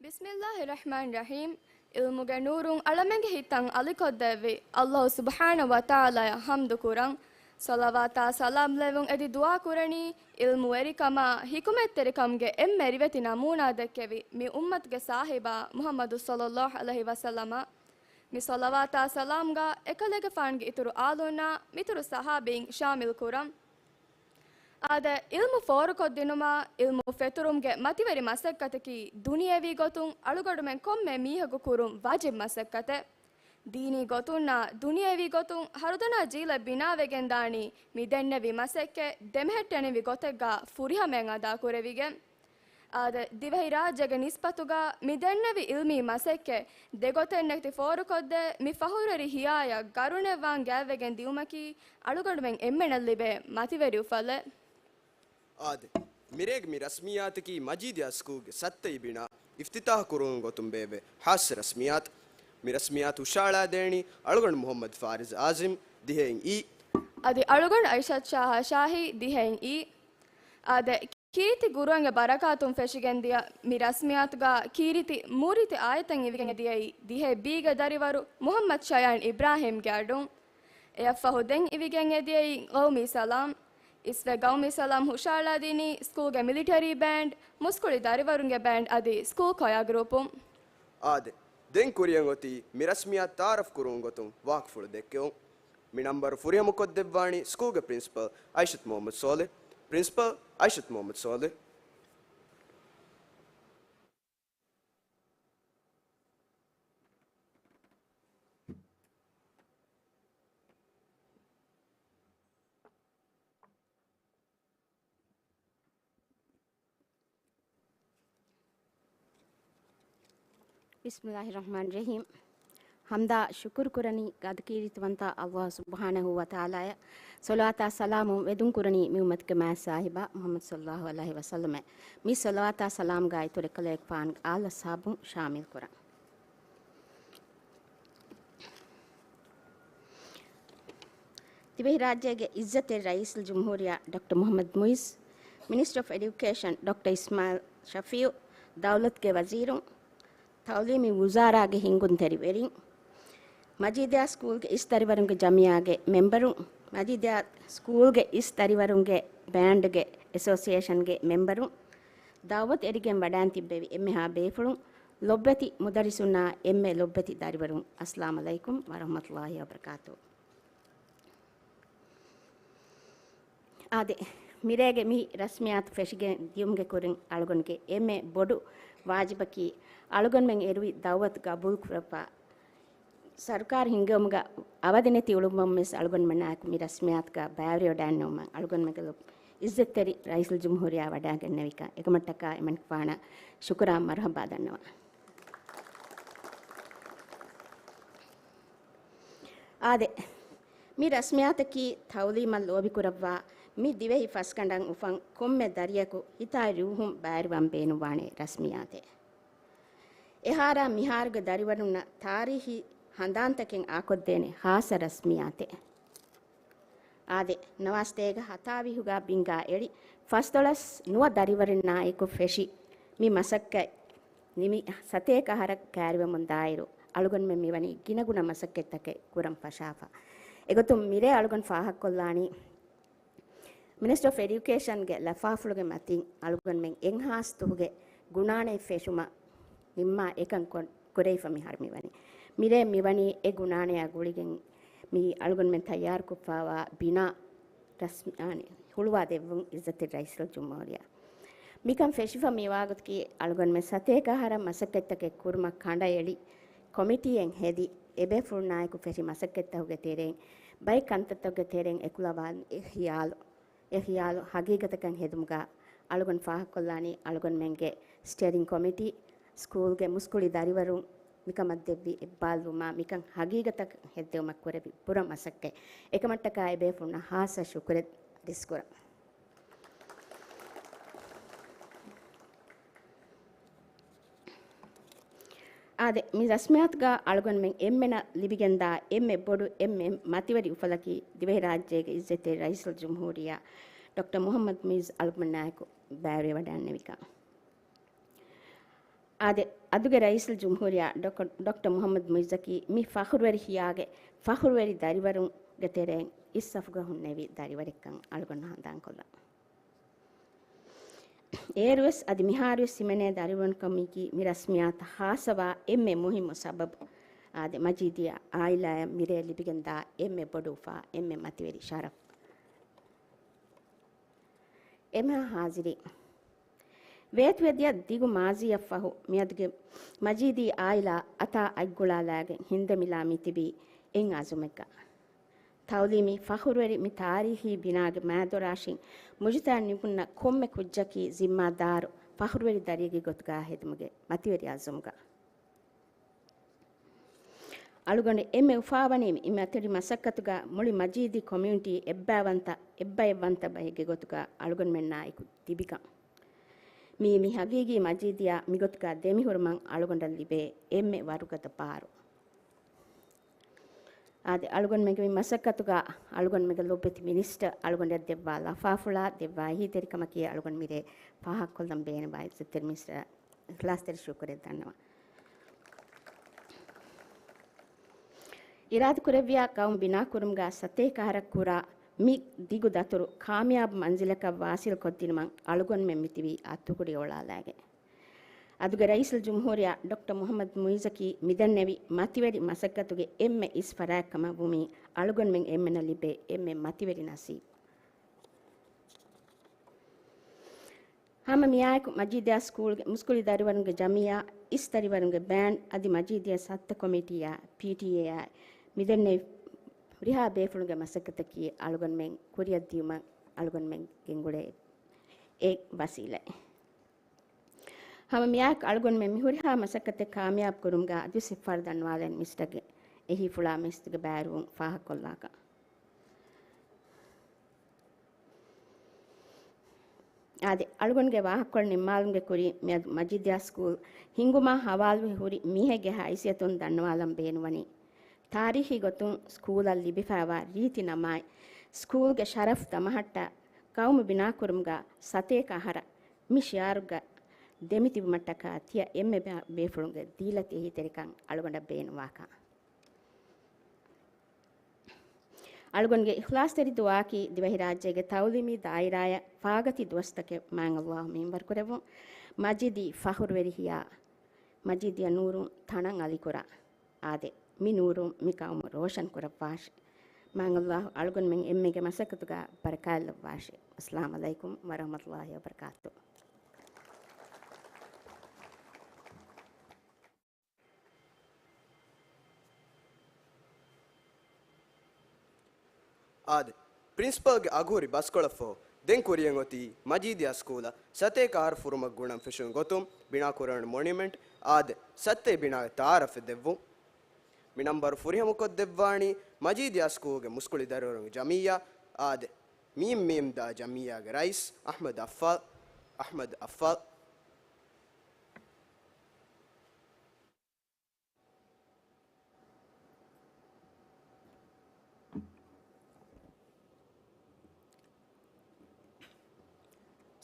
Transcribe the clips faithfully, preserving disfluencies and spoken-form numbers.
ބިސްމިއްލާހި ރަޙްމާނި ރަޙީމް. ޢިލްމުގެ ނޫރުން އަޅަމެންގެ ހިތަށް އަލިކޮށްދެއްވި ﷲ ސުބްޙާނަހޫ ވަތަޢާލާއަށް ޙަމްދު ކުރަން. ޞަލަވާތާ ސަލާމް ލެއްވުން އެދި ދުޢާ ކުރަނީ، ޢިލްމުވެރިކަމާ ޙިކުމަތްތެރިކަމުގެ އެންމެ ރިވެތި ނަމޫނާ ދެއްކެވި މި އުއްމަތުގެ ސާހިބާ މުޙައްމަދު ޞައްލައްލާހު ޢަލައިހި ވަސައްލަމަށް. މި ޞަލަވާތާ ސަލާމްގާ އެކަލޭގެފާނުގެ އިތުރު އާލުންނާ މިތުރު ޞަޙާބީން ޝާމިލް ކުރަން. އާދެ، ޢިލްމު ފޯރުކޮށްދިނުމާ، ޢިލްމު ފެތުރުމުގެ މަތިވެރި މަސައްކަތަކީ ދުނިޔެވީ ގޮތުން އަޅުގަނޑުމެން ކޮންމެ މީހަކު ކުރުން ވާޖިބް މަސައްކަތެއް. ދީނީ ގޮތުންނާ ދުނިޔެވީ ގޮތުން ހަރުދަނާ ޖީލެއް ބިނާވެގެންދާނީ މި ދެންނެވި މަސައްކަތް ދެމެހެއްޓެނިވި ގޮތެއްގާ ފުރިހަމައިން އަދާކުރެވިގެން. އާދެ، ދިވެހިރާއްޖޭގެ ނިސްބަތުގާ މި ދެންނެވި ޢިލްމީ މަސައްކަތް ދެގޮތެއް ނެތި ފޯރުކޮށްދޭ މި ފަޚުރުވެރި ހިޔާޔަށް ގަރުނެއްވާން ގާތްވެގެން ދިއުމަކީ އަޅުގަނޑުމެން އެންމެނަށް ލިބޭ މަތިވެރި އުފަލެއް. އާދެ، މިރޭގެ މި ރަސްމިއްޔާތަކީ މަޖީދިއްޔާ ސްކޫލްގެ ސައްތައި ބިނާ އިފްތިތާޙު ކުރުމުގެ ގޮތުން ބޭއްވޭ ޚާއްޞަ ރަސްމިއްޔާތު. މި ރަސްމިއްޔާތު ހުށައަޅާދޭނީ އަޅުގަނޑު މުޙައްމަދު ފާރިޒް އާޒިމް، ދިހައިން އީ. އަދި އަޅުގަނޑު އައިޝަތު ޝާހާ ޝާހީ، ދިހައިން އީ. އާދެ، ކީރިތި ގުރުއެއްގެ ބަރަކާތުން ފެށިގެންދިޔަ މި ރަސްމިއްޔާތުގާ ކީރިތި މޫރިތި އާޔަތެއް އިވިގެން ދިޔައީ ދިހައެއް ބީގެ ދަރިވަރު މުޙައްމަދު ޝަޔާން އިބްރާހީމްގެ އަޑުން. އެއަށްފަހު ދެން އިވިގެން އެދިޔައީ ގައުމީ ސަލާމް. އިސްވެ ގައުމީ ސަލާމް ހުށައަޅާދިނީ ސްކޫލްގެ މިލިޓަރީ ބޭންޑް، މުސްކުޅި ދަރިވަރުންގެ ބޭންޑް އަދި ސްކޫލް ކޮޔާ ގްރޫޕުން. އާދެ، ދެން ކުރިއަށް އޮތީ މި ރަސްމިއްޔާތު ތަޢާރަފް ކުރުމުގެ ގޮތުން ވާހަކަފުޅު ދެއްކެވުން. މި ނަންބަރު ފުރިހަމަކޮށްދެއްވާނީ ސްކޫލްގެ ޕްރިންސިޕަލް އައިޝަތު މުޙައްމަދު ޞާލިޙް. ޕްރިންސިޕަލް އައިޝަތު މުޙައްމަދު ޞާލިޙް. ބިސްމިއްލާހި ރަޙްމާނި ރަޙީމް. ޙަމްދާ ޝުކުރު ކުރަނީ ގަދަކީރިތިވަންތާ ﷲ ސުބްޙާނަހޫ ވަތަޢާލާއަށް. ޞަލަވާތާ ސަލާމު ވެދުން ކުރަނީ މި އުއްމަތުގެ މާތް ސާހިބާ މުޙައްމަދު ޞައްލައްލާހު ޢަލައިހި ވަސައްލަމަށް. މި ޞަލަވާތާ ސަލާމްގާ އިތުރު އެކަލޭގެފާނުގެ އާލް އަޞްޙާބުން ޝާމިލް ކުރަން. ދިވެހިރާއްޖޭގެ ޢިއްޒަތްތެރި ރައީސުލްޖުމްހޫރިއްޔާ ޑޮކްޓަރ މުޙައްމަދު މުޢިއްޒު، މިނިސްޓަރ އޮފް އެޑިއުކޭޝަން ޑޮކްޓަރ އިސްމާޢީލް ޝަފީޢު، ދައުލަތުގެ ވަޒީރުން، ތަޢުލީމީ ވުޒާރާގެ ހިންގުންތެރިވެރިން، މަޖީދިއްޔާ ސްކޫލްގެ އިސް ދަރިވަރުންގެ ޖަމިއްޔާގެ މެމްބަރުން، މަޖީދިއްޔާ ސްކޫލްގެ އިސް ދަރިވަރުންގެ ބޭންޑްގެ އެސޯސިއޭޝަންގެ މެމްބަރުން، ދަޢުވަތު އެރިގެން ވަޑައިން ތިއްބެވި އެންމެހާ ބޭފުޅުން، ލޮބްވެތި މުދައްރިސުންނާ އެންމެ ލޮބްވެތި ދަރިވަރުން، އައްސަލާމް ޢަލައިކުމް ވަރަޙްމަތުﷲި ވަބަރަކާތުހު. އާދެ، މިރޭގެ މި ރަސްމިއްޔާތު ފެށިގެން ދިޔުމުގެ ކުރިން އަޅުގަނޑުގެ އެންމެ ބޮޑު ވާޖިބަކީ، އަޅުގަނޑުމެން އެރުވި ދަޢުވަތު ގަބޫލު ކުރައްވާ، ސަރުކާރު ހިންގެވުމުގަ އަވަދިނެތި އުޅުއްވަމުން ވެސް އަޅުގަނޑުމެންނާއެކު މި ރަސްމިއްޔާތުގަ ބައިވެރިވަޑައިންނެވުމަށް އަޅުގަނޑުމެންގެ ލޮބު ޢިއްޒަތްތެރި ރައީސުލްޖުމްހޫރިއްޔާ ވަޑައިގެންނެވިކަން އެކަމަށްޓަކާ އެމަނިކުފާނަށް ޝުކުރާ މަރުޙަބާ ދަންނަވަން. އާދެ، މި ރަސްމިއްޔާތަކީ ތަޢުލީމަށް ލޯބިކުރައްވާ މި ދިވެހި ފަސްގަނޑަށް އުފަން ކޮންމެ ދަރިޔަކު ހިތާއި ރޫޙުން ބައިވެރިވާން ބޭނުންވާނެ ރަސްމިއްޔާތެއް. އެހާރާ މިހާރުގެ ދަރިވަރުންނަށް ތާރީޚީ ހަނދާންތަކެއް އާކޮށްދޭނެ ޚާއްޞަ ރަސްމިއްޔާތެއް. އާދެ، ނަވާސްތޭކަ ހަތާވީހުގަ ބިންގާ އެޅި، ފަސްދޮޅަސް ނުވަ ދަރިވަރުންނާއެކު ފެށި މި މަސައްކަތް ނިމި ސަތޭކަ އަހަރަށް ކައިރިވަމުން ދާއިރު، އަޅުގަނޑުމެން މިވަނީ ގިނަގުނަ މަސައްކަތްތަކެއް ކުރަން ފަށާފަ. އެގޮތުން މިރޭ އަޅުގަނޑު ފާހަގަކޮށްލާނީ، މިނިސްޓަރ އޮފް އެޑިއުކޭޝަންގެ ލަފާފުޅުގެ މަތިން އަޅުގަނޑުމެން އެއްހާސް ދުހުގެ ގުނާނައެއް ފެށުމަށް ނިންމާ އެކަން ކޮ-، ކުރެވިފަ މިހާރު މިވަނީ. މިރޭ މިވަނީ އެ ގުނާނަޔާ ގުޅިގެން މި އަޅުގަނޑުމެން ތައްޔާރުކޮށްފައިވާ ބިނާ ރަސްމި-، އާނި، ހުޅުވާ ދެއްވުން އިއްޒަތްތެރި ރައީސުލްޖުމްހޫރިއްޔާ. މިކަން ފެށިފަ މިވާގޮތަކީ އަޅުގަނޑުމެން ސަތޭކަ އަހަރަށް މަސައްކަތްތަކެއް ކުރުމަށް ކަނޑައެޅި، ކޮމިޓީއެއް ހެދި، އެބޭފުޅުންނާއެކު ފެށި މަސައްކަތްތަކުގެ ތެރެއިން، ބައެއް ކަންތައްތަކުގެ ތެރެއިން އެކުލަވާ އެ ޚިޔާލު، އެ ޚިޔާލު ހަގީގަތަކަށް ހެދުމުގަ އަޅުގަނޑު ފާހަގަކޮށްލާނީ އަޅުގަނޑުމެންގެ ސްޓޭރިން ކޮމިޓީ، ސްކޫލްގެ މުސްކުޅި ދަރިވަރުން މިކަމަށް ދެއްވި އެއްބާއްވުމާ، މިކަން ހަގީގަތަށް ހެއްދެވުމަށް ކުރެއްވި ބުރަ މަސައްކަތް. އެކަމަށްޓަކާ އެބޭފުޅުންނަށް ޚާއްޞަ ޝުކުރެއް އަރިސްކުރަން. އާދެ، މި ރަސްމިއްޔާތުގަ އަޅުގަނޑުމެން އެންމެނަށް ލިބިގެންދާ އެންމެ ބޮޑު، އެންމެ މަތިވެރި އުފަލަކީ ދިވެހިރާއްޖޭގެ އިއްޒަތްތެރި ރައީސުލްޖުމްހޫރިއްޔާ ޑޮކްޓަރ މުޙައްމަދު މުޢިއްޒު އަޅުގަނޑާއެކު ބައިވެރިވަޑައިންނެވިކަން. އާދެ، އަދުގެ ރައީސުލްޖުމްހޫރިއްޔާ ޑޮކް-، ޑޮކްޓަރ މުޙައްމަދު މުޢިއްޒަކީ މި ފަޚުރުވެރި ހިޔާގެ ފަޚުރުވެރި ދަރިވަރުންގެ ތެރެއިން އިސް ސަފުގަ ހުންނެވި ދަރިވަރެއްކަން އަޅުގަނޑު ހަނދާންކޮށްލަން. އޭރުވެސް އަދި މިހާރުވެސް ހިމެނޭ ދަރިވަރުންކަމީގީ މި ރަސްމިއްޔާތަށް ޚާއްޞަވާ އެންމެ މުހިއްމު ސަބަބު. އާދެ، މަޖީދިއްޔާ އާއިލާއަށް މިރޭ ލިބިގެންދާ އެންމެ ބޮޑު އުފާ، އެންމެ މަތިވެރި ޝަރަފް. އެމާ ހާޒިރީ. ވޭތުވެދިޔަ ދިގު މާޒީއަށްފަހު، މިއަދުގެ މަޖީދީ އާއިލާ އަތާ އަތްގުޅާލާގެން ހިންދެމިލާ މިތިބީ އެއް އަޒުމެއްގަ. ތަޢުލީމީ ފަޚުރުވެރި މި ތާރީޚީ ބިނާގެ މާދޮރާށިން މުޖުތަމަޢަށް ނިމުންނަ ކޮންމެ ކުއްޖަކީ ޒިންމާދާރު ފަޚުރުވެރި ދަރިއެއްގެ ގޮތުގަ ހެދުމުގެ މަތިވެރި އަޒުމުގަ. އަޅުގަނޑު އެންމެ އުފާވަނީ މި މަތިވެރި މަސައްކަތުގަ މުޅި މަޖީދީ ކޮމިއުނިޓީ އެއްބައިވަންތަ، އެއްބައެއްވަންތަ ބައެއްގެ ގޮތުގަ އަޅުގަނޑުމެންނާ އެކު ތިބިކަން. މީ، މި ހަގީގީ މަޖީދިއްޔާ މިގޮތުގަ ދެމިހުރުމަށް އަޅުގަނޑަށް ލިބޭ އެންމެ ވަރުގަދަ ބާރު. އާދެ، އަޅުގަނޑުމެންގެ މި މަސައްކަތުގަ އަޅުގަނޑުމެންގެ ލޮބުވެތި މިނިސްޓަރ އަޅުގަނޑަށް ދެއްވާ ލަފާފުޅާ ދެއްވާ އެހީތެރިކަމަކީ އަޅުގަނޑު މިރޭ ފާހަގަކޮށްލަން ބޭނުންވާ އިއްޒަތްތެރި މިނިސްޓަރ އިޚްލާޞްތެރި ޝުކުރެއް ދަންނަވަން. އިރާދަކުރެއްވިޔާ ޤައުމު ބިނާކުރުމުގަ ސަތޭކަ އަހަރަށް ކުރާ މި ދިގު ދަތުރު ކާމިޔާބު މަންޒިލަކަށް ވާސިލް ކޮށްދިނުމަށް އަޅުގަނޑުމެން މިތިބީ އަތުކުރި އޮޅާލާގެން. އަދުގެ ރައީސުލްޖުމްހޫރިއްޔާ ޑޮކްޓަރ މުޙައްމަދު މުޢިއްޒަކީ މިދެންނެވި މަތިވެރި މަސައްކަތުގެ އެންމެ އިސް ފަރާތްކަމަށް ވުމީ އަޅުގަނޑުމެން އެންމެނަށް ލިބޭ އެންމެ މަތިވެރި ނަސީބު. ހަމަ މިއާއެކު މަޖީދިއްޔާ ސްކޫލްގެ މުސްކުޅި ދަރިވަރުންގެ ޖަމިއްޔާ، އިސް ދަރިވަރުންގެ ބޭންޑް އަދި މަޖީދިއްޔާ ސައްތަ ކޮމިޓީއާ، ޕީޓީއޭއާ މިދެންނެވި ހުރިހާ ބޭފުޅުންގެ މަސައްކަތަކީ އަޅުގަނޑުމެން ކުރިއަށްދިޔުމަށް އަޅުގަނޑުމެން ގެންގުޅޭ އެއް ވަސީލަތް. ހަމަ މިއާއެކު އަޅުގަނޑުމެން މި ހުރިހާ މަސައްކަތެއް ކާމިޔާބު ކުރުމުގަ އަދިވެސް އިފްޚާރު ދަންނަވާލަން މިނިސްޓަރގެ އެހީފުޅާ މިނިސްޓަރގެ ބައިވެރިވުން ފާހަގަކޮށްލާކަން. އާދެ، އަޅުގަނޑުގެ ވާހަކަކޮޅު ނިންމާލުމުގެ ކުރިން މިއަދު މަޖީދިއްޔާ ސްކޫލް ހިންގުމާ ހަވާލުވެ ހުރި މީހެއްގެ ހައިސިއްޔަތުން ދަންނަވާލަން ބޭނުންވަނީ، ތާރީޚީ ގޮތުން ސްކޫލަށް ލިބިފައިވާ ރީތި ނަމާއި، ސްކޫލްގެ ޝަރަފް ދަމަހައްޓާ، ޤައުމު ބިނާކުރުމުގަ ސަތޭކަ އަހަރަށް މި ޝިޢާރުގަ ދެމިތިބުމަށްޓަކާ ތިޔަ އެންމެ ބޭ-، ބޭފުޅުންގެ ދީލަތި އެހީތެރިކަން އަޅުގަނޑަށް ބޭނުންވާކަން. އަޅުގަނޑުގެ އިޚްލާޞްތެރި ދުޢާއަކީ ދިވެހިރާއްޖޭގެ ތަޢުލީމީ ދާއިރާއަށް ފާގަތި ދުވަސްތަކެއް މާތް ﷲ މިންވަރުކުރެއްވުން، މަޖީދީ ފަޚުރުވެރި ހިޔާ، މަޖީދިއްޔާ ނޫރުން ތަނަށް އަލިކުރާ. އާދެ، މި ނޫރުން މި ޤައުމު ރޯޝަން ކުރައްވާށި. މާތް ﷲ އަޅުގަނޑުމެން އެންމެގެ މަސައްކަތުގަ ބަރަކާތްލައްވާށި. އައްސަލާމު ޢަލައިކުމް ވަރަޙްމަތުﷲ ވަބަރަކާތުހު. އާދެ، ޕްރިންސިޕަލްގެ އަގުހުރި ބަސްކޮޅަށްފަހު، ދެން ކުރިއަށް އޮތީ މަޖީދިއްޔާ ސްކޫލަށް ސަތޭކަ އަހަރު ފުރުމަށް ގުނަން ފެށުން ގޮތުން ބިނާކުރާނެ މޮނިއުމެންޓް، އާދެ، ސައްތަ ބިނާގެ ތަޢާރަފެއް ދެއްވުން. މި ނަންބަރު ފުރިހަމަކޮށްދެއްވާނީ މަޖީދިއްޔާ ސްކޫލްގެ މުސްކުޅި ދަރިވަރުންގެ ޖަމިއްޔާ، އާދެ، މީމް މީމް ދާ ޖަމިއްޔާގެ ރައީސް އަޙްމަދު އައްފާލް، އަޙްމަދު އައްފާލް.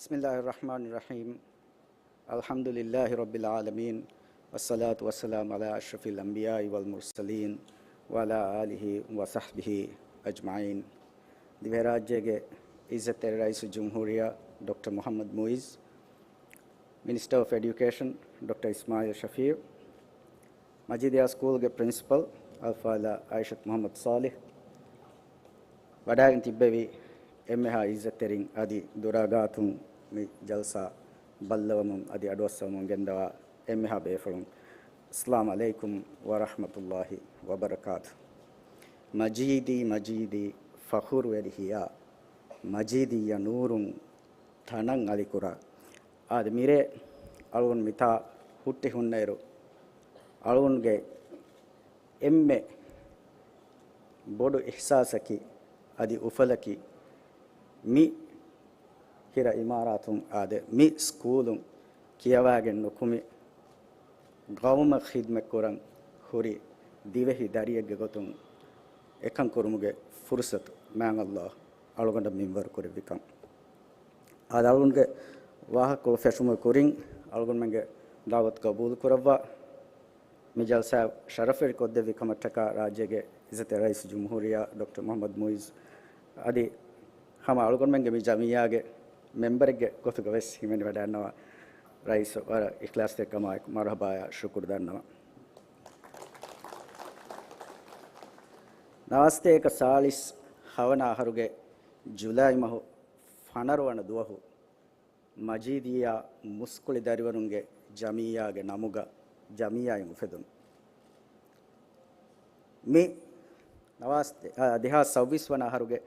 بسم الله الرحمن الرحيم. الحمد لله رب العالمين. والصلاة والسلام على أشرف الأنبياء والمرسلين وعلى آله وصحبه أجمعين. ދިވެހިރާއްޖޭގެ އިއްޒަތްތެރި ރައީސުލްޖުމްހޫރިއްޔާ ޑޮކްޓަރ މުޙައްމަދު މުޢިއްޒު، މިނިސްޓަރ އޮފް އެޑިއުކޭޝަން ޑޮކްޓަރ އިސްމާޢީލް ޝަފީޢު، މަޖީދިއްޔާ ސްކޫލްގެ ޕްރިންސިޕަލް އަލްފާޟިލާ އާއިޝަތު މުޙައްމަދު ޞާލިޙް، ވަޑައިގެން ތިއްބެވި އެންމެހާ އިއްޒަތްތެރިން އަދި ދުރާގާތުން މި ޖަލްސާ ބައްލަވަމުން އަދި އަޑުއައްސަވަމުން ގެންދަވާ އެންމެހާ ބޭފުޅުން، އައްސަލާމު ޢަލައިކުމް ވަރަޙްމަތުﷲ ވަބަރަކާތުހު. މަޖީދީ، މަޖީދީ، ފަޚުރުވެރި ހިޔާ، މަޖީދިއްޔާ ނޫރުން ތަނަށް އަލިކުރާ. އާދެ، މިރޭ އަޅުގަނޑު މިތާ ހުއްޓި ހުންނައިރު، އަޅުގަނޑުގެ އެންމެ ބޮޑު އިޙްސާސަކީ އަދި އުފަލަކީ، މި ހިރަ އިމާރާތުން އާދެ، މި ސްކޫލުން ކިޔަވާގެން ނުކުމެ، ގައުމަށް ޚިދްމަތްކުރަން ހުރި ދިވެހި ދަރިއެއްގެ ގޮތުން އެކަން ކުރުމުގެ ފުރުޞަތު މާތް ﷲ އަޅުގަނޑަށް މިންވަރު ކުރެއްވިކަން. އާދެ، އަޅުގަނޑުގެ ވާހަކަކޮޅު ފެށުމުގެ ކުރިން، އަޅުގަނޑުމެންގެ ދަޢުވަތު ގަބޫލު ކުރައްވާ، މި ޖަލްސާ ޝަރަފްވެރި ކޮށްދެއްވި ކަމަށްޓަކާ ރާއްޖޭގެ އިއްޒަތްތެރި ރައީސް ޖުމްހޫރިއްޔާ ޑޮކްޓަރ މުޙައްމަދު މުޢިއްޒު އަދި ހަމަ އަޅުގަނޑުމެންގެ މި ޖަމިއްޔާގެ މެމްބަރެއްގެ ގޮތުގަ ވެސް ހިމެނިވަޑައިގަންނަވާ ރައީސް ވަރަށް އިޚްލާޞްތެރިކަމާއެކު މަރުޙަބާޔާ ޝުކުރު ދަންނަވަން. ނަވާސްތޭކަ ސާޅީސް ހަވަނަ އަހަރުގެ ޖުލައި މަހު ފަނަރަ ވަނަ ދުވަހު މަޖީދިއްޔާ މުސްކުޅި ދަރިވަރުންގެ ޖަމިއްޔާގެ ނަމުގަ ޖަމިއްޔާއިން އުފެދުނު. މި ނަވާސް، އާ، ދެހާސް ސައުވީސް ވަނަ އަހަރުގެ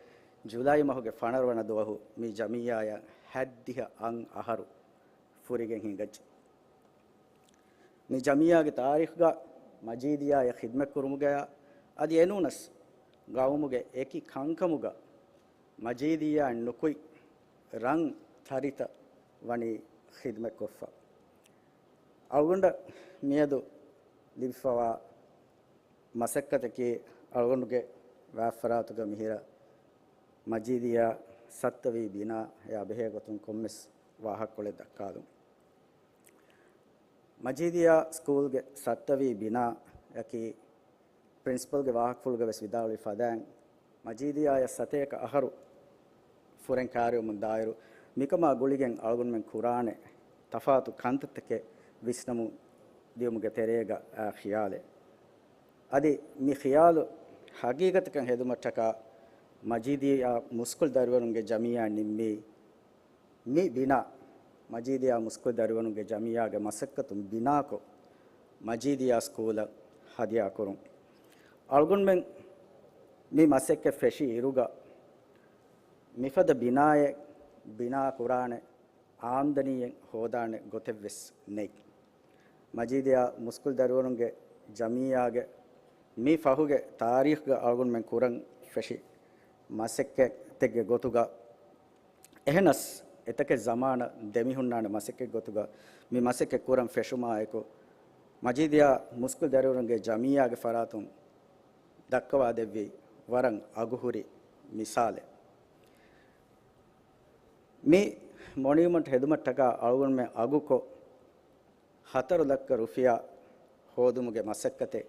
ޖުލައި މަހުގެ ފަނަރަ ވަނަ ދުވަހު މި ޖަމިއްޔާއަށް ހަތްދިހަ އަށް އަހަރު ފުރިގެން ހިނގައްޖެ. މި ޖަމިއްޔާގެ ތާރީޚްގަ މަޖީދިއްޔާއަށް ޚިދްމަތްކުރުމުގަޔާ އަދި އެނޫނަސް ގައުމުގެ އެކި ކަންކަމުގަ މަޖީދިއްޔާއިން ނުކުތް ރަން ތަރިތައް ވަނީ ޚިދްމަތްކޮށްފަ. އަޅުގަނޑަށް މިއަދު ލިބިފަވާ މަސައްކަތަކީ އަޅުގަނޑުގެ ވާތްފަރާތުގަ މިހިރަ މަޖީދިއްޔާ ސައްތަވީ ބިނާއާ ބެހޭ ގޮތުން ކޮންމެސް ވާހަކަކޮޅެއް ދައްކާލުން. މަޖީދިއްޔާ ސްކޫލްގެ ސައްތަވީ ބިނާއަކީ ޕްރިންސިޕަލްގެ ވާހަކަފުޅުގަ ވެސް ވިދާޅުވި ފަދައިން، މަޖީދިއްޔާއަށް ސަތޭކަ އަހަރު ފުރެން ކާރިއުމުން ދާއިރު، މިކަމާ ގުޅިގެން އަޅުގަނޑުމެން ކުރާނެ ތަފާތު ކަންތައްތަކެއް ވިސްނަމުން ދިޔުމުގެ ތެރޭގަ އާ ޚިޔާލެއް. އަދި މި ޚިޔާލު ހަގީގަތަކަށް ހެދުމަށްޓަކާ މަޖީދިއްޔާ މުސްކުޅި ދަރިވަރުންގެ ޖަމިއްޔާ ނިންމީ މި ބިނާ، މަޖީދިއްޔާ މުސްކުޅި ދަރިވަރުންގެ ޖަމިއްޔާގެ މަސައްކަތުން ބިނާކޮށް، މަޖީދިއްޔާ ސްކޫލަށް ހަދިޔާކުރުން. އަޅުގަނޑުމެން މި މަސައްކަތް ފެށި އިރުގަ، މިފަދަ ބިނާއެއް ބިނާ ކުރާނެ، އާމްދަނީއެއް ހޯދާނެ ގޮތެއްވެސް ނެތް. މަޖީދިއްޔާ މުސްކުޅި ދަރިވަރުންގެ ޖަމިއްޔާގެ މި ފަހުގެ ތާރީޚްގަ އަޅުގަނޑުމެން ކުރަން ފެށި މަސައްކަތެއްގެ ގޮތުގަ، އެހެނަސް އެތަކެއް ޒަމާނަށް ދެމިހުންނާނެ މަސައްކަތް ގޮތުގަ މި މަސައްކަތް ކުރަން ފެށުމާއެކު، މަޖީދިއްޔާ މުސްކުޅި ދަރިވަރުންގެ ޖަމިއްޔާގެ ފަރާތުން ދައްކަވާ ދެއްވި ވަރަށް އަގުހުރި މިސާލެއް. މި މޮނިއުމަންޓް ހެދުމަށްޓަކާ އަޅުގަނޑުމެން އަގުކޮށް، ހަތަރު ލައްކަ ރުފިޔާ ހޯދުމުގެ މަސައްކަތެއް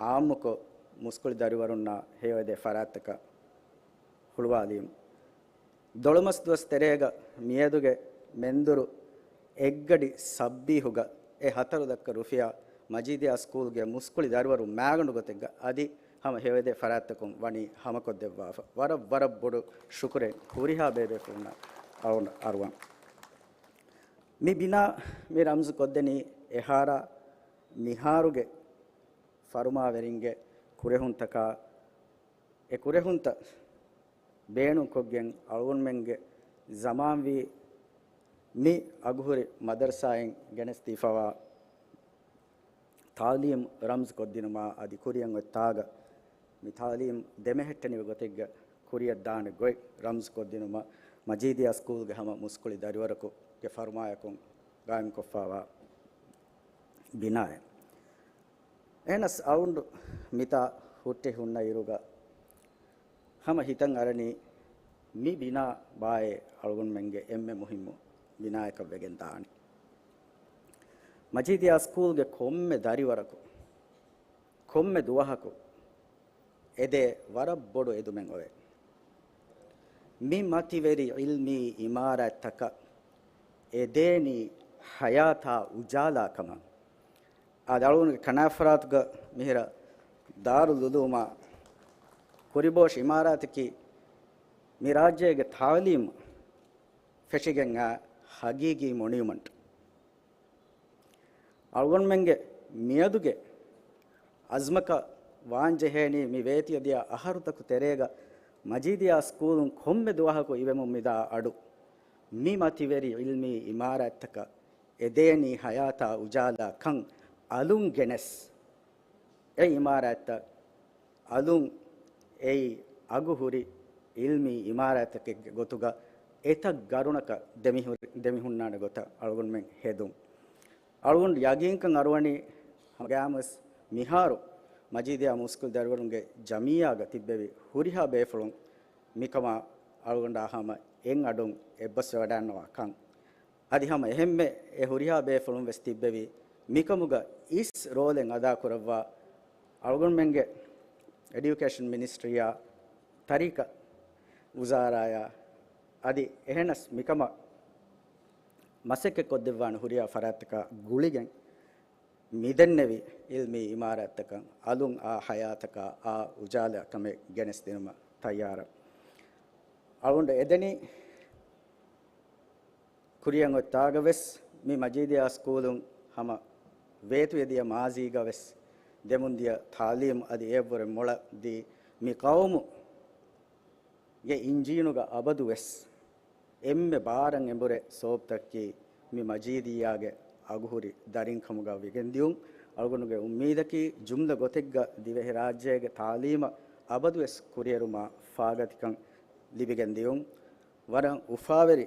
އާއްމުކޮށް، މުސްކުޅި ދަރިވަރުންނާ ހެޔޮއެދޭ ފަރާތްތަކަށް ހުޅުވާލީމު. ދޮޅުމަސް ދުވަސް ތެރޭގަ މިއަދުގެ މެންދުރު އެއްގަޑި ސައްބީހުގަ އެ ހަތަރު ލައްކަ ރުފިޔާ މަޖީދިއްޔާ ސްކޫލްގެ މުސްކުޅި ދަރިވަރުން މާގަނޑު ގޮތެއްގަ އަދި ހަމަ ހެޔޮއެދޭ ފަރާތްތަކުން ވަނީ ހަމަކޮށްދެއްވާފަ. ވަރަށް، ވަރަށް ބޮޑު ޝުކުރެއް ހުރިހާ ބޭބޭފުޅުންނަށް އަޅުގަނޑު އަރުވަން. މި ބިނާ މި ރަމްޒު ކޮށްދެނީ އެހާރާ މިހާރުގެ ފަރުމާވެރިންގެ ކުރެހުންތަކާ، އެ ކުރެހުންތައް ބޭނުންކޮށްގެން އަޅުގަނޑުމެންގެ ޒަމާންވީ މި އަގުހުރި މަދަރުސާއިން ގެނެސްދީފަވާ ތާލީމް ރަމްޒު ކޮށްދިނުމާ އަދި ކުރިއަށް އޮތް ތާގަ މި ތާލީމް ދެމެހެއްޓެނިވި ގޮތެއްގަ ކުރިއަށް ދާނެ ގޮތް ރަމްޒު ކޮށްދިނުމަށް މަޖީދިއްޔާ ސްކޫލްގެ ހަމަ މުސްކުޅި ދަރިވަރަކުގެ ފަރުމާޔަކުން ގާއިމްކޮށްފާވާ ބިނާއެއް. އެހެނަސް އަޅުގަނޑު މިތާ ހުއްޓި ހުންނަ އިރުގަ ހަމަ ހިތަށް އަރަނީ މި ބިނާ ބާއޭ އަޅުގަނޑުމެންގެ އެންމެ މުހިއްމު ބިނާޔަކަށް ވެގެން ދާނީ. މަޖީދިއްޔާ ސްކޫލްގެ ކޮންމެ ދަރިވަރަކު، ކޮންމެ ދުވަހަކު އެދޭ ވަރަށް ބޮޑު އެދުމެއް އޮވޭ. މި މަތިވެރި ޢިލްމީ އިމާރާތްތަކަށް އެދޭނީ ޙަޔާތާ އުޖާލާ ކަމަށް. އާދެ، އަޅުގަނޑުގެ ކަނާފަރާތުގަ މިހިރަ ދާރުލްޢުލޫމާ ކުރިބޯށި އިމާރާތަކީ މި ރާއްޖޭގެ ތާލީމް ފެށިގެން އާ ހަގީގީ މޮނިއުމަންޓް. އަޅުގަނޑުމެންގެ މިއަދުގެ އަޒްމަކަށް ވާންޖެހޭނީ މި ވޭތިޔަ ދިޔަ އަހަރުތަކު ތެރޭގަ މަޖީދިއްޔާ ސްކޫލުން ކޮންމެ ދުވަހަކު އިވެމުން މިދާ އަޑު މި މަތިވެރި ޢިލްމީ އިމާރާތްތަކަށް އެދޭނީ ޙަޔާތާ އުޖާލާ ކަން އަލުން ގެނެސް، އެ އިމާރާތްތައް އަލުން އެއީ އަގުހުރި ޢިލްމީ އިމާރާތަކެއްގެ ގޮތުގަ އެތައް ގަރުނަކަށް ދެމިހު-، ދެމިހުންނާނެ ގޮތަށް އަޅުގަނޑުމެން ހެދުން. އަޅުގަނޑު ޔަގީންކަން އަރުވަނީ ހަމަގައިމުވެސް މިހާރު މަޖީދިއްޔާ މުސްކުޅި ދަރިވަރުންގެ ޖަމިއްޔާގަ ތިއްބެވި ހުރިހާ ބޭފުޅުން މިކަމާ އަޅުގަނޑާ ހަމަ އެއް އަޑުން އެއްބަސްވެވަޑައިގަންނަވާ ކަން. އަދި ހަމަ އެހެންމެ އެ ހުރިހާ ބޭފުޅުން ވެސް ތިއްބެވި މިކަމުގަ އިސް ރޯލެއް އަދާކުރައްވާ އަޅުގަނޑުމެންގެ އެޑިއުކޭޝަން މިނިސްޓްރީއާ ތަރިކަ ވުޒާރާޔާ އަދި އެހެނަސް މިކަމަށް މަސައްކަތް ކޮށްދެއްވާނެ ހުރިހާ ފަރާތްތަކާ ގުޅިގެން މިދެންނެވި އިލްމީ އިމާރާތްތަކަށް އަލުން އާ ހަޔާތަކާ އާ އުޖާލާ ކަމެއް ގެނެސްދިނުމަށް ތައްޔާރަށް. އަޅުގަނޑު އެދެނީ ކުރިއަށް އޮތް ތާގަ ވެސް މި މަޖީދިއްޔާ ސްކޫލުން ހަމަ ވޭތުވެދިޔަ މާޒީގަ ވެސް ދެމުންދިޔަ ތާލީމު އަދި އެއަށްވުރެ މޮޅަށް ދީ މި ޤައުމު ގެ އިންޖީނުގަ އަބަދުވެސް އެންމެ ބާރަށް އެނބުރޭ ސޯބްތަކަކީ މި މަޖީދިއްޔާގެ އަގުހުރި ދަރިން ކަމުގަ ވެގެންދިޔުން. އަޅުގަނޑުގެ އުއްމީދަކީ ޖުމްލަ ގޮތެއްގަ ދިވެހިރާއްޖޭގެ ތާލީމަށް އަބަދުވެސް ކުރިއެރުމާ ފާގަތިކަން ލިބިގެންދިޔުން. ވަރަށް އުފާވެރި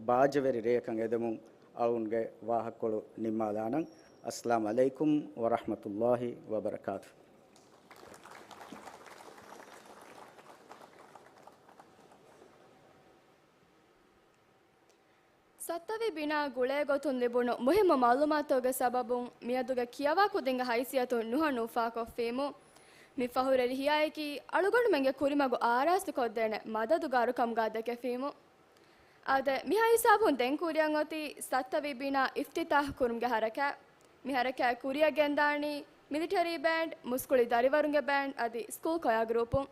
ބާއްޖަވެރި ރެޔަކަށް އެދެމުން އަޅުގަނޑުގެ ވާހަކަކޮޅު ނިންމާލާނަން. އައްސަލާމު ޢަލައިކުމް ވަރަޙްމަތުﷲި ވަބަރަކާތުހު. ސައްތަވި ބިނާ ގުޅޭ ގޮތުން ލިބުނު މުހިއްމު މަޢުލޫމާތުގެ ސަބަބުން މިއަދުގެ ކިޔަވާ ކުދިންގެ ހައިސިއްޔަތުން ނުހަނު އުފާކޮށްފީމު. މި ފަހުރެ ރިހިއާއެކީ އަޅުގަނޑުމެންގެ ކުރިމަގު އާރާސްތުކޮށްދޭނެ މަދަދުގެ އަރުކަމުގަ ދެކެފީމު. އާދެ، މިހާ ހިސާބުން ދެން ކުރިއަށް އޮތީ ސައްތަވި ބިނާ އިފްތިތާޙު ކުރުމުގެ ހަރަކާތް. މި ހަރަކާތް ކުރިއަށް ގެންދާނީ މިލިޓަރީ ބޭންޑް، މުސްކުޅި ދަރިވަރުންގެ ބޭންޑް އަދި ސްކޫލް ކޮޔާ ގްރޫޕުން.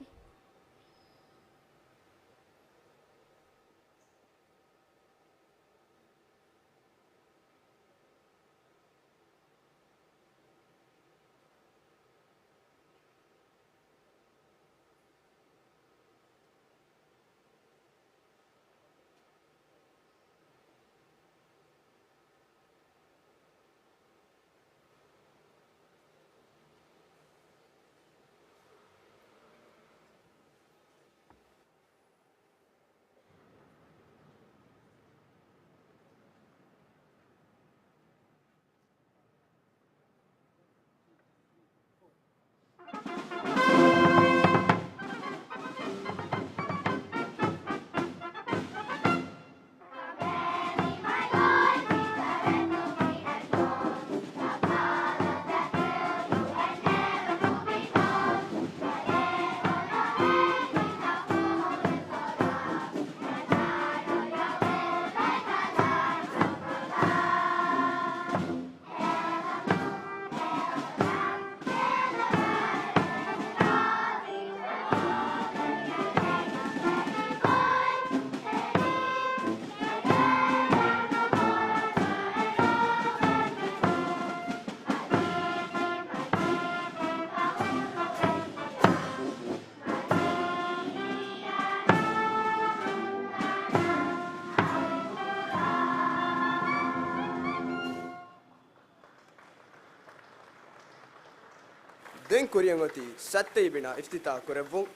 ދެން ކުރިއަށް އޮތީ ސައްތައި ބިނާ އިފްތިތާޙު ކުރެއްވުން.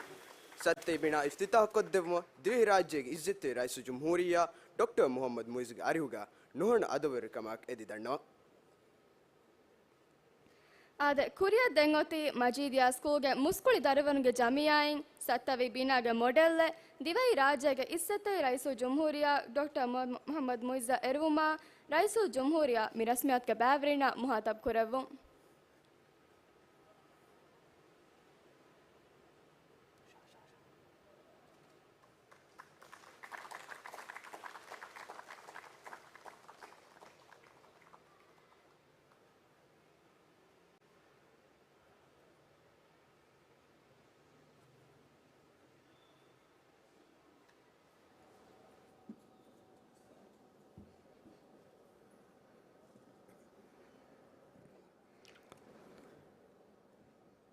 ސައްތައި ބިނާ އިފްތިތާޙު ކޮށްދެއްވުމަށް ދިވެހިރާއްޖޭގެ އިއްޒަތްތެރި ރައީސުލްޖުމްހޫރިއްޔާ ޑޮކްޓަރ މުޙައްމަދު މުޢިއްޒުގެ އަރިހުގަ ނުހަނު އަދަބުވެރިކަމާއެކު އެދި ދަންނަވަން. އާދެ، ކުރިއަށް ދެން އޮތީ މަޖީދިއްޔާ ސްކޫލްގެ މުސްކުޅި ދަރިވަރުންގެ ޖަމިއްޔާއިން ސައްތަވި ބިނާގެ މޮޑެލްއެއް ދިވެހިރާއްޖޭގެ އިއްޒަތްތެރި ރައީސުލްޖުމްހޫރިއްޔާ ޑޮކްޓަރ މުޙައްމަދު މުޢިއްޒަށް އެރުވުމާ، ރައީސުލްޖުމްހޫރިއްޔާ މި ރަސްމިއްޔާތުގެ ބައިވެރިންނާ މުޚާޠަބު ކުރެއްވުން.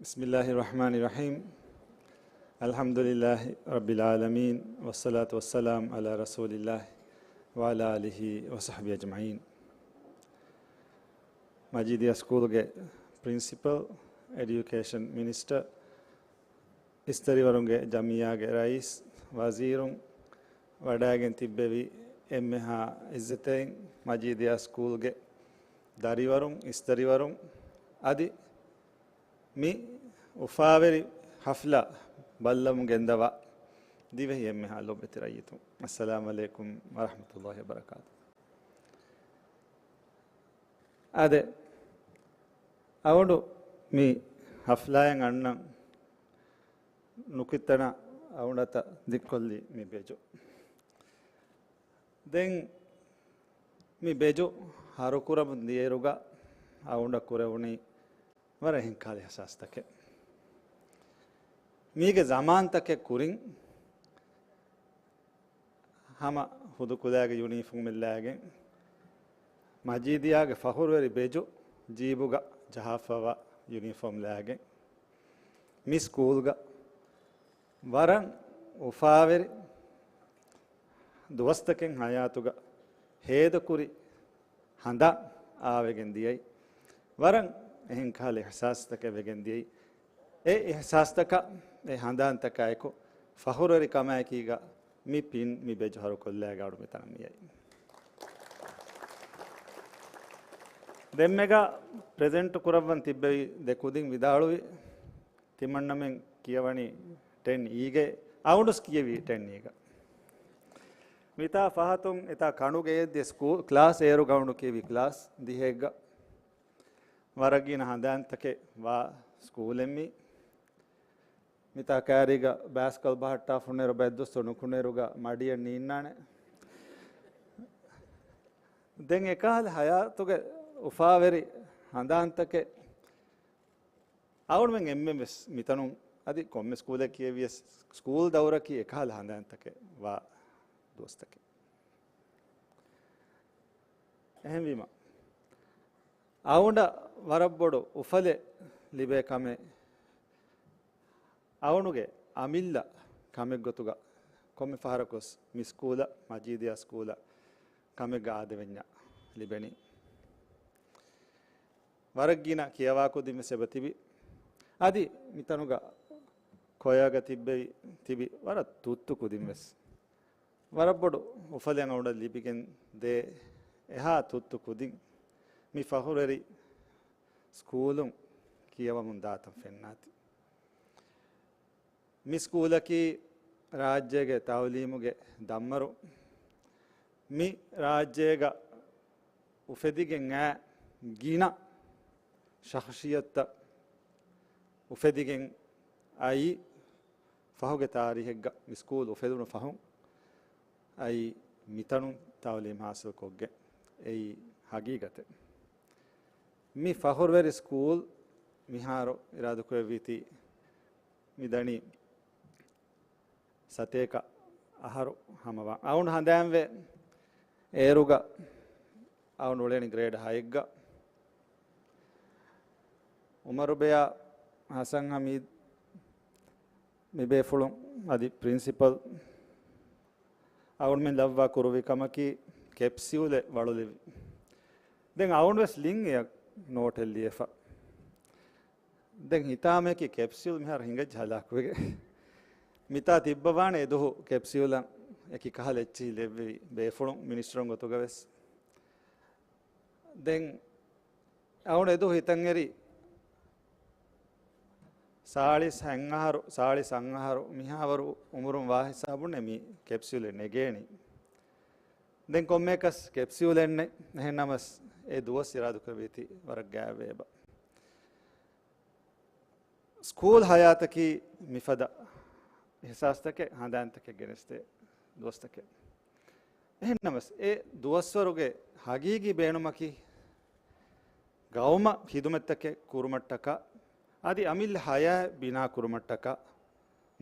بسم الله الرحمن الرحيم. الحمد لله رب العالمين، والصلاة والسلام على رسول الله وعلى آله وصحبه أجمعين. މަޖީދިއްޔާ ސްކޫލްގެ ޕްރިންސިޕަލް، އެޑިއުކޭޝަން މިނިސްޓަރ، އިސްތަރިވަރުންގެ ޖަމިއްޔާގެ ރައީސް، ވަޒީރުން، ވަޑައިގެން ތިއްބެވި އެންމެހާ އިއްޒަތްތެރިން، މަޖީދިއްޔާ ސްކޫލްގެ ދަރިވަރުން، އިސްތަރިވަރުން އަދި މި އުފާވެރި ހަފްލާ ބައްލަވަމުން ގެންދަވާ ދިވެހި އެންމެހާ ލޮބުވެތި ރައްޔިތުން، އައްސަލާމު ޢަލައިކުމް ވަރަޙްމަތުﷲި ވަބަރަކާތުހު. އާދެ، އަވަނޑު މި ހަފްލާއިން އަންނަން ނުކިތަނަ އަވަނޑަތަ ދިއްކޮށްލީ މި ބެޖު. ދެން މި ބެޖު ހަރުކުރަމުން ދިޔައިރުގަ އަވަނޑަށް ކުރެވުނީ ވަރަށް އެހެން ކަހަލަ އިހްސާސްތަކެއް. މީގެ ޒަމާންތަކެއް ކުރިން ހަމަ ހުދުކުލައިގެ ޔުނީފޯމެއް ލައިގެން، މަޖީދިއާގެ ފަޚުރުވެރި ބެޖު ޖީބުގަ ޖަހާފަވާ ޔުނީފޯމް ލައިގެން، މި ސްކޫލްގަ ވަރަށް އުފާވެރި ދުވަސްތަކެއް ހަޔާތުގަ ހޭދަކުރި ހަނދާން އާވެގެން ދިޔައީ. ވަރަށް އެހެން ކަހަލަ އިހްސާސްތަކެއް ވެގެން ދިޔައީ. އެ އިހްސާސްތަކާ، އެ ހަނދާންތަކާއެކު ފަޚުރުވެރިކަމާއެކީގަ މި ޕިން މި ބެޖު ހަރުކޮށްލައިގަ އަޅު މިތަނަށް މިއައީ. ދެންމެގަ ޕްރެޒެންޓް ކުރައްވަން ތިއްބެވި ދެ ކުދިން ވިދާޅުވި ތިމަންނަމެން ކިޔަވަނީ ޓެން އީގެ، އަވަނޑުސް ކިޔެވީ ޓެން އީގަ. މިތާ ފަހަތުން އެތާ ކަނޑުގެ އެއްދި ސްކޫ-، ކްލާސް އޭރުގަ އަވަނޑު ކިޔެވީ ކްލާސް ދިހައެއްގަ. ވަރަށް ގިނަ ހަނދާންތަކެއް ވާ ސްކޫލެއް މީ. މިތާ ކައިރީގަ ބައިސްކަލް ބަހައްޓާފަ ހުންނައިރު ބައެއް ދުވަސްތައް ނުކުނެއިރުގަ މަޑިއަށް ނީންނާނެ. ދެން އެކަހަލަ ހަޔާތުގެ އުފާވެރި ހަނދާންތަކެއް އަޅުގަނޑުމެން އެންމެން ވެސް މިތަނުން އަދި ކޮންމެ ސްކޫލެއް ކިޔެވިޔަސް، ސްކޫލް ދައުރަކީ އެކަހަލަ ހަނދާންތަކެއް ވާ ދުވަސްތަކެއް. އެހެންވީމަ، އަޅުގަނޑަށް ވަރަށް ބޮޑު އުފަލެއް ލިބޭ ކަމެއް، އަޅުގަނޑުގެ އަމިއްލަ ކަމެއްގޮތުގަ ކޮންމެ ފަހަރަކުވެސް މި ސްކޫލަށް، މަޖީދިއާ ސްކޫލަށް ކަމެއްގަ އާދެވެންޏާ ލިބެނީ. ވަރަށް ގިނަ ކިޔަވާ ކުދިން ވެސް އެބަ ތިބި. އަދި މިތަނުގަ ކޮޔަށް ތިއްބެވި، ތިބި ވަރަށް ތުއްތު ކުދިން ވެސް. ވަރަށް ބޮޑު އުފަލެއް އަޅުގަނޑަށް ލިބިގެން ދޭ އެހާ ތުއްތު ކުދިން މި ފަޚުރުވެރި ސްކޫލުން ކިޔަވަމުން ދާތަން ފެންނާތީ. މި ސްކޫލަކީ ރާއްޖޭގެ ތައުލީމުގެ ދަންމަރު. މި ރާއްޖޭގަ އުފެދިގެން އައި ގިނަ ޝަޚްޞިއްޔަތުތައް އުފެދިގެން އައީ ފަހުގެ ތާރީހެއްގަ މި ސްކޫލް އުފެދުނު ފަހުން އައީ މިތަނުން ތައުލީމް ހާސިލްކޮށްގެން. އެއީ ހަގީގަތެއް. މި ފަޚުރުވެރި ސްކޫލް މިހާރު އިރާދަކުރެއްވީތީ މިދަނީ ސަތޭކަ އަހަރު ހަމަވާ. އަޅުގަނޑު ހަނދާންވޭ އޭރުގަ އަޅުގަނޑު އުޅެނީ ގްރޭޑް ހައެއްގަ. އުމަރުބެޔާ، ހަސަން ހަމީދު، މި ބޭފުޅުން އަދި ޕްރިންސިޕަލް އަޅުގަނޑުމެން ލައްވާ ކުރުވި ކަމަކީ ކެޕްސިއުލެއް ވަޅުލެއްވި. ދެން އަޅުގަނޑު ވެސް ލިން އެއަށް ނޯޓެއް ލިޔެފަ. ދެން ހިތާމަޔަކީ ކެޕްސިއުލް މިހާރު ހިނގައްޖެ ހަލާކުވެގެން. މިތާ ތިއްބަވާނެ އެދުހު ކެޕްސިއުލަށް އެކި ކަހަލަ އެއްޗިހި ލެއްވި ބޭފުޅުން މިނިސްޓަރުން ގޮތުގަ ވެސް. ދެން އަޅުގަނޑު އެދު ހިތަށް އެރި ސާޅީސް ހަތް އަހަރު، ސާޅީސް އަށް އަހަރު މިހާވަރު އުމުރުން ވާ ހިސާބުން މި ކެޕްސިއުލެއް ނެގޭނީ. ދެން ކޮންމެއަކަސް ކެޕްސިއުލެއް ނެތް. އެހެންނަމަސް އެ ދުވަސް އިރާދަކުރެއްވީތީ ވަރަށް ގާތްވެ އެބަ. ސްކޫލް ހަޔާތަކީ މިފަދަ އިހްސާސްތަކެއް، ހަނދާންތަކެއް ގެނެސްދޭ ދުވަސްތަކެއް. އެހެންނަމަސް، އެ ދުވަސްވަރުގެ ހަގީގީ ބޭނުމަކީ، ގައުމަށް ޚިދުމަތްތަކެއް ކުރުމަށްޓަކާ، އަދި އަމިއްލަ ހަޔާތް ބިނާ ކުރުމަށްޓަކާ،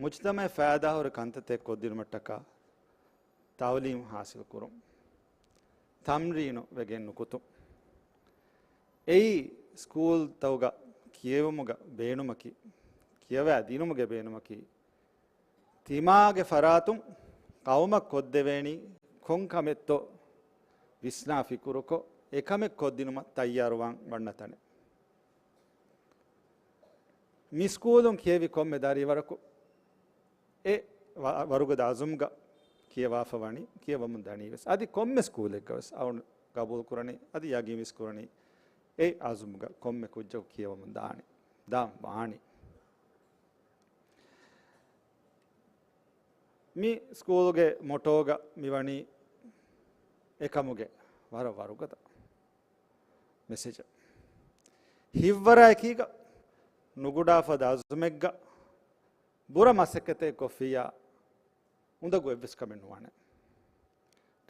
މުޖްތަމަޢަށް ފައިދާހުރި ކަންތައްތައް ކޮށްދިނުމަށްޓަކާ، ތަޢުލީމު ޙާޞިލުކުރުން، ތަމްރީނު ވެގެން ނުކުތުން. އެއީ ސްކޫލްތަކުގަ ކިޔެވުމުގަ ބޭނުމަކީ، ކިޔަވާ ދިނުމުގެ ބޭނުމަކީ، ތިމާގެ ފަރާތުން ޤައުމަށް ކޮށްދެވޭނީ ކޮން ކަމެއްތޯ ވިސްނާ ފިކުރުކޮށް، އެކަމެއް ކޮށްދިނުމަށް ތައްޔާރުވާން ވަންނަ ތަނެއް. މި ސްކޫލުން ކިޔެވި ކޮންމެ ދަރިވަރަކު އެ ވަ-، ވަރުގަދަ އަޒުމްގަ ކިޔަވާފަ ވަނީ، ކިޔަވަމުން ދަނީ ވެސް. އަދި ކޮންމެ ސްކޫލެއްގަ ވެސް އަޅުގަނޑު ގަބޫލު ކުރަނީ، އަދި ޔަގީންވެސް ކުރަނީ، އެ އަޒުމްގަ ކޮންމެ ކުއްޖަކު ކިޔަވަމުން ދާނީ، ދާން ވާނީ. މި ސްކޫލުގެ މޮޓޯގަ މިވަނީ އެކަމުގެ ވަރަށް ވަރުގަދަ. މެސެޖަށް. ހިތްވަރާއެކީގަ ނުގުޑާފަދަ އަޒުމެއްގަ ބުރަ މަސައްކަތެއް ކޮށްފިއްޔާ އުނދަގޫ އެއްވެސް ކަމެއް ނުވާނެ.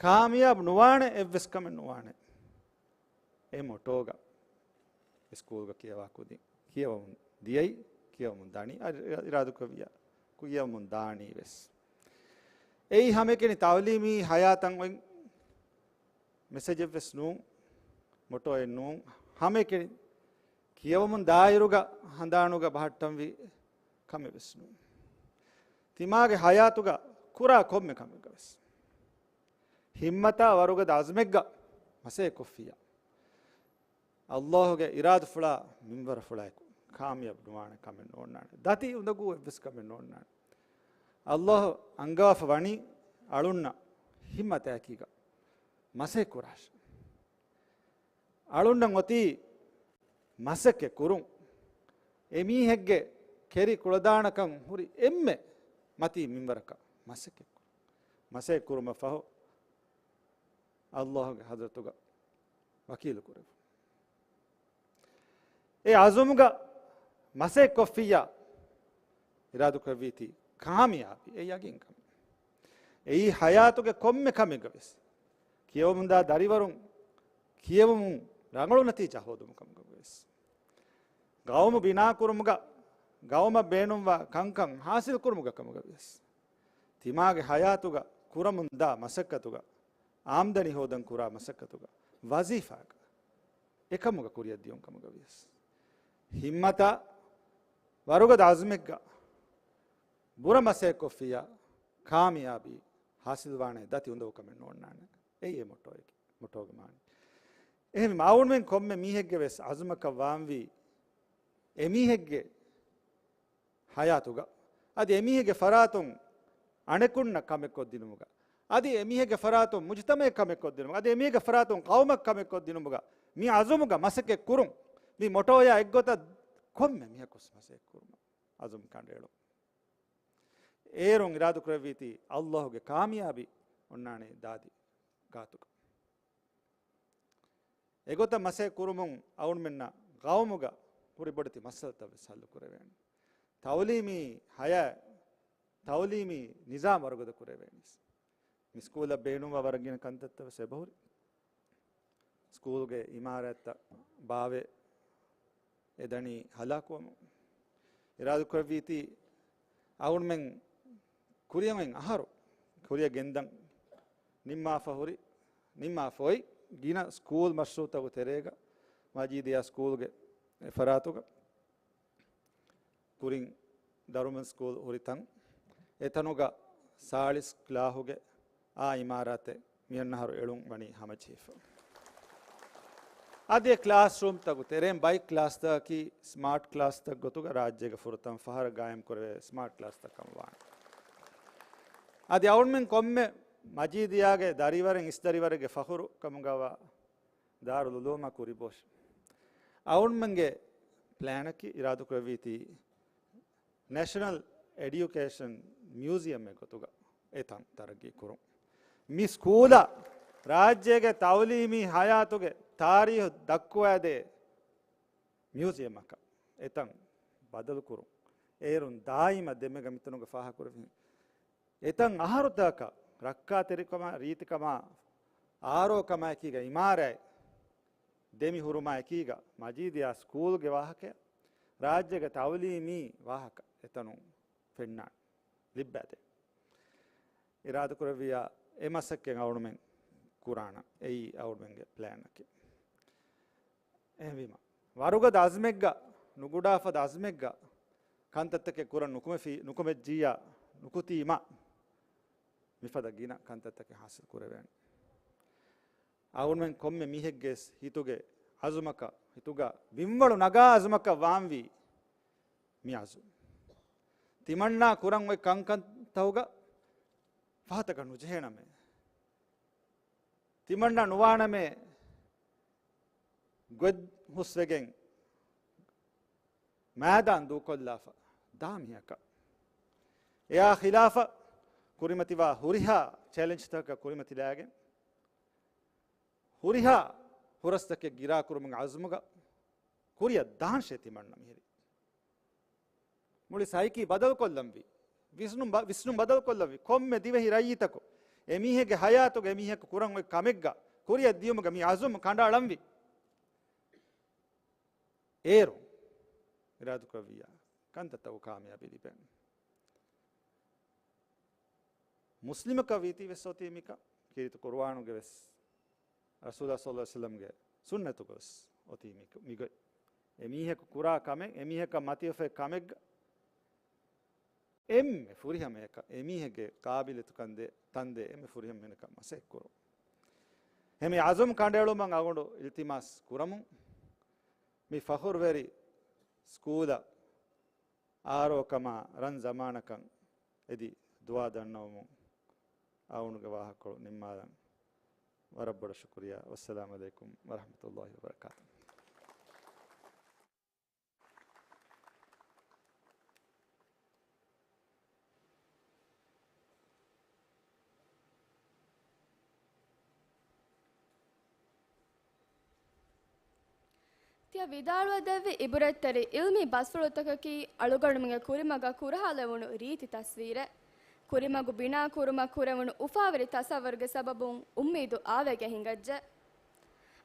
ކާމިޔާބު ނުވާނެ އެއްވެސް ކަމެއް ނުވާނެ. އެ މޮޓޯގަ ސްކޫލްގަ ކިޔަވާ ކުދިން ކިޔަވަމުން ދިޔައީ، ކިޔަވަމުން ދަނީ، އަ، އިރާދަކުރެއްވިއްޔާ ކު-، ކިޔަވަމުން ދާނީ ވެސް. އެއީ ހަމައެކަނި ތައުލީމީ ހަޔާތަށް އޮތް މެސެޖެއް ވެސް ނޫން، މޮޓޯއެއް ނޫން. ހަމައެކަނި ކިޔަވަމުން ދާއިރުގަ ހަނދާނުގަ ބަހައްޓަންވީ ކަމެއް ވެސް ނޫން. ތިމާގެ ހަޔާތުގަ ކުރާ ކޮންމެ ކަމެއްގަ ވެސް ހިއްމަތާ ވަރުގަދަ އަޒުމެއްގަ މަސައްކަތް ކޮށްފިއްޔާ، އައްލާހުގެ އިރާދަފުޅާ މިންވަރަފުޅާއެކު ކާމިޔާބު ނުވާނެ ކަމެއް ނޯންނާނެ. ދަތި އުނދަގޫ އެއްވެސް ކަމެއް ނޯންނާނެ. އައްލާހު އަންގަވާފަ ވަނީ އަޅުންނަށް ހިއްމަތާއެކީގަ މަސައްކަތް ކުރާށޭ. އަޅުންނަށް އޮތީ މަސައްކަތް ކުރުން. އެމީހެއްގެ ކެރި ކުޅަދާނަކަން ހުރި އެންމެ މަތީ މިންވަރަކަށް މަސައްކަތް ކުރުން. މަސައްކަތް ކުރުމަށް ފަހު އައްލާހުގެ ޙަޟްރަތުގަ ވަކީލު ކުރެވުން. އެ އަޒުމުގަ މަސައްކަތް ކޮށްފިއްޔާ، އިރާދަކުރެއްވީތީ ކާމިޔާބީ، އެ ޔަގީން ކަމެއް. އެއީ ޙަޔާތުގެ ކޮންމެ ކަމެއްގަ ވެސް، ކިޔަވަމުންދާ ދަރިވަރުން ކިޔެވުމުން ރަނގަޅު ނަތީޖާ ހޯދުމުގަ ކަމުގަ ވެސް، ގައުމު ބިނާކުރުމުގަ، ގައުމަށް ބޭނުންވާ ކަންކަން ޙާޞިލް ކުރުމުގަ ކަމުގަ ވެސް، ތިމާގެ ޙަޔާތުގަ ކުރަމުންދާ މަސައްކަތުގަ، އާމްދަނީ ހޯދަން ކުރާ މަސައްކަތުގަ، ވަޒީފާގަ، އެކަމުގަ ކުރިއަށް ދިޔުން ކަމުގަ ވިޔަސް، ހިއްމަތާ ވަރުގަދަ އަޒުމެއްގަ ބުރަ މަސައްކަތް ކޮށްފިއްޔާ، ކާމިޔާބީ ޙާޞިލްވާނެ، ދަތި އުނދަގޫ ކަމެއް ނޯންނާނެ. އެއީ އެ މޮޓޯއެކޭ، މޮޓޯގެ މާނަ. އެހެންވީމަ އަޅުގަނޑުމެން ކޮންމެ މީހެއްގެ ވެސް އަޒުމަކަށް ވާންވީ އެމީހެއްގެ ޙަޔާތުގަ، އަދި އެމީހެއްގެ ފަރާތުން އަނެކުންނަށް ކަމެއް ކޮށްދިނުމުގަ، އަދި އެމީހެއްގެ ފަރާތުން މުޖުތަމަޢަށް ކަމެއް ކޮށްދިނުމުގަ، އަދި އެމީހެއްގެ ފަރާތުން ޤައުމަށް ކަމެއް ކޮށްދިނުމުގަ، މި އަޒުމުގަ މަސައްކަތް ކުރުން. މި މޮޓޯޔާ އެއްގޮތަށް ކޮންމެ މީހަކު ވެސް މަސައްކަތް ކުރުމަށް އަޒުމް ކަނޑައެޅުން. އޭރުން އިރާދަކުރެއްވީތީ އައްލާހުގެ ކާމިޔާބީ އޮންނާނީ ދާދި ގާތުގަ. އެގޮތަށް މަސައްކަތް ކުރުމުން އަޅުގަނޑުމެންނަށް ޤައުމުގަ ހުރި ބޮޑެތި މައްސަލަތައް ވެސް ޙައްލު ކުރެވޭނެ. ތައުލީމީ ޙަޔާތް، ތައުލީމީ ނިޒާމް ވަރުގަދަ ކުރެވޭނެ. މި ސްކޫލަށް ބޭނުންވާ ވަރަށް ގިނަ ކަންތައްތައް ވެސް އެބަހުރި. ސްކޫލްގެ އިމާރާތްތައް ބާވައި އެދަނީ ހަލާކުވަމުން. އިރާދަކުރެއްވީތީ އަޅުގަނޑުމެން ކުރިއަށް އޮތް އަހަރު ކުރިއަށް ގެންދަން ނިންމާފަ ހުރި، ނިންމާފަ އޮތް ގިނަ ސްކޫލް މަޝްރޫޢުތަކުގެ ތެރޭގަ މަޖީދިއްޔާ ސްކޫލްގެ އެ ފަރާތުގަ ކުރިން ދަރުމަން ސްކޫލް ހުރި ތަން، އެތަނުގަ ސާޅީސް ކްލާހުގެ އާ އިމާރާތެއް މިއަންނަ އަހަރު އެޅުން ވަނީ ހަމަޖެހިފަ. އަދި އެ ކްލާސްރޫމްތަކުގެ ތެރެއިން ބައި ކްލާސްތަކަކީ ސްމާޓް ކްލާސްތައް ގޮތުގަ ރާއްޖޭގެ ފުރަތަމަ ފަހަރަށް ގާއިމް ކުރެވޭ ސްމާޓް ކްލާސްތައް ކަމަށް ވާނެ. އަދި އަޅުގަނޑުމެން ކޮންމެ މަޖީދިއްޔާގެ ދަރިވަރެއް، އިސް ދަރިވަރެއްގެ ފަޚުރު ކަމުގަވާ ދާރުލް ޢުލޫމާ ކުރި ބޯށި. އަޅުގަނޑުމެންގެ ޕްލޭނަކީ އިރާދަކުރެއްވީތީ ނޭޝަނަލް އެޑިއުކޭޝަން މިއުޒިއަމެއް ގޮތުގަ އެތަން ތަރައްގީ ކުރުން. މި ސްކޫލަށް ރާއްޖޭގެ ތައުލީމީ ޙަޔާތުގެ ތާރީޚު ދައްކުވާދޭ މިއުޒިއަމަކަށް އެތަން ބަދަލު ކުރުން. އޭރުން ދާއިމަށް ދެމެގަ މިތަނުގަ ފާހަގަކުރެވި އެތަން އަހަރުތަކަށް ރައްކާތެރިކަމާ، ރީތިކަމާ، އާރޯކަމާއެކީގަ އިމާރާތް ދެމި ހުރުމާއެކީގަ މަޖީދިއްޔާ ސްކޫލްގެ ވާހަކަ، ރާއްޖޭގެ ތައުލީމީ ވާހަކަ އެތަނުން ފެންނާނެ، ލިއްބައިދޭ. އިރާދަކުރެއްވިއްޔާ އެ މަސައްކަތް އަޅުގަނޑުމެން ކުރާނަން. އެއީ އަޅުގަނޑުމެންގެ ޕްލޭނަކީ. އެހެންވީމަ، ވަރުގަދަ އަޒުމެއްގަ، ނުގުޑާފަދަ އަޒުމެއްގަ ކަންތައްތަކެއް ކުރަން ނުކުމެފި-، ނުކުމެއްޖިއްޔާ، ނުކުތީމަ، މިފަދަ ގިނަ ކަންތައްތަކެއް ޙާޞިލް ކުރެވޭނެ. އަޅުގަނޑުމެން ކޮންމެ މީހެއްގެ ހިތުގެ އަޒުމަކަށް، ހިތުގަ ބިންވަޅު ނަގާ އަޒުމަކަށް ވާންވީ މި އަޒުމް. ތިމަންނާ ކުރަން އޮތް ކަންކަންތަކުގަ ފަހަތަކަށް ނުޖެހޭނަމޭ. ތިމަންނަ ނުވާނަމޭ ގޮތް ހުސްވެގެން މައިދާން ދޫކޮށްލާފަ ދާ މީހަކަށް. އެއާ ޚިލާފަށް ކުރިމަތިވާ ހުރިހާ ޗެލެންޖްތަކަކަށް ކުރިމަތިލާގެން، ހުރިހާ ހުރަސްތަކެއް ގިރާކުރުމުގެ އަޒުމުގަ ކުރިއަށް ދާންށޭ ތިމަންނަ މިހިރީ. މުޅި ސައިކީ ބަދަލުކޮށްލަންވީ. ވިސްނުން ބަ-، ވިސްނުން ބަދަލުކޮށްލަންވީ. ކޮންމެ ދިވެހި ރައްޔިތަކު އެމީހެއްގެ ހަޔާތުގަ އެމީހަކު ކުރަން އޮތް ކަމެއްގަ ކުރިއަށް ދިޔުމުގަ މި އަޒުމް ކަނޑައަޅަންވީ. އޭރު އިރާދަކުރެއްވިއްޔާ ކަންތައްތަކު ކާމިޔާބީ ލިބޭނެ. މުސްލިމަކަށް ވީތީ ވެސް އޮތީ މިކަން. ކީރިތި ޤުރުއާނުގެ ވެސް، ރަސޫލާ ޞައްލަﷲު ޢަލައިހި ވަސައްލަމްގެ ސުންނަތުގަ ވެސް އޮތީ މި-، މިގޮތް. އެމީހަކު ކުރާ ކަމެއް، އެމީހަކަށް މަތިވެފައި ކަމެއްގަ އެންމެ ފުރިހަމަޔަކަށް އެމީހެއްގެ ޤާބިލިއްޔަތު ކަންދޭ، ތަންދޭ އެންމެ ފުރިހަމަ މީހަކަށް މަސައްކަތް ކުރުން. އެހެން އަޒުމް ކަނޑައެޅުމަށް އަޅުގަނޑު އިލްތިމާސް ކުރަމުން. މި ފަޚުރުވެރި ސްކޫލަށް އާރޯ ކަމާ ރަން ޒަމާނަކަށް އެދި ދުޢާ ދަންނަވަމުން އަޅުގަނޑުގެ ވާހަކަކޮޅު ނިންމާލަން. ވަރަށް ބޮޑަށް ޝުކުރިއްޔާ. ވައްސަލާމު ޢަލައިކުމް ވަރަޙްމަތުﷲި ވަބަރަކާތުހު. ތިޔަ ވިދާޅުވެދެއްވި އިބުރަތްތެރި އިލްމީ ބަސްފުޅުތަކަކީ އަޅުގަނޑުމެންގެ ކުރިމަގަށް ކުރަހާލެވުނު ރީތި ތަސްވީރެއް. ކުރިމަގު ބިނާ ކުރުމަށް ކުރެވުނު އުފާވެރި ތަސައްވަރުގެ ސަބަބުން އުއްމީދު އާވޭގެ ހިނގައްޖެ.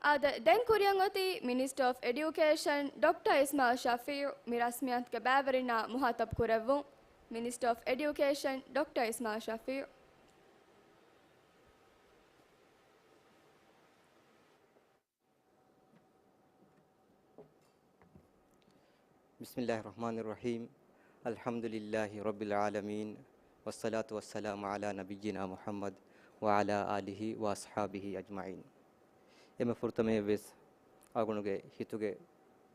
އާދެ، ދެން ކުރިއަށް އޮތީ މިނިސްޓަރ އޮފް އެޑިއުކޭޝަން ޑޮކްޓަރ އިސްމާއިލް ޝަފީޢު މި ރަސްމިއްޔާތުގެ ބައިވެރިންނާ މުހާތަބް ކުރެއްވުން. މިނިސްޓަރ އޮފް އެޑިއުކޭޝަން ޑޮކްޓަރ އިސްމާއިލް ޝަފީޢު. بسم الله الرحمن الرحيم. الحمد لله رب العالمين. والصلاة والسلام على نبينا محمد وعلى آله وأصحابه أجمعين. އެންމެ ފުރަތަމަޔަށްވެސް އަޅުގަނޑުގެ ހިތުގެ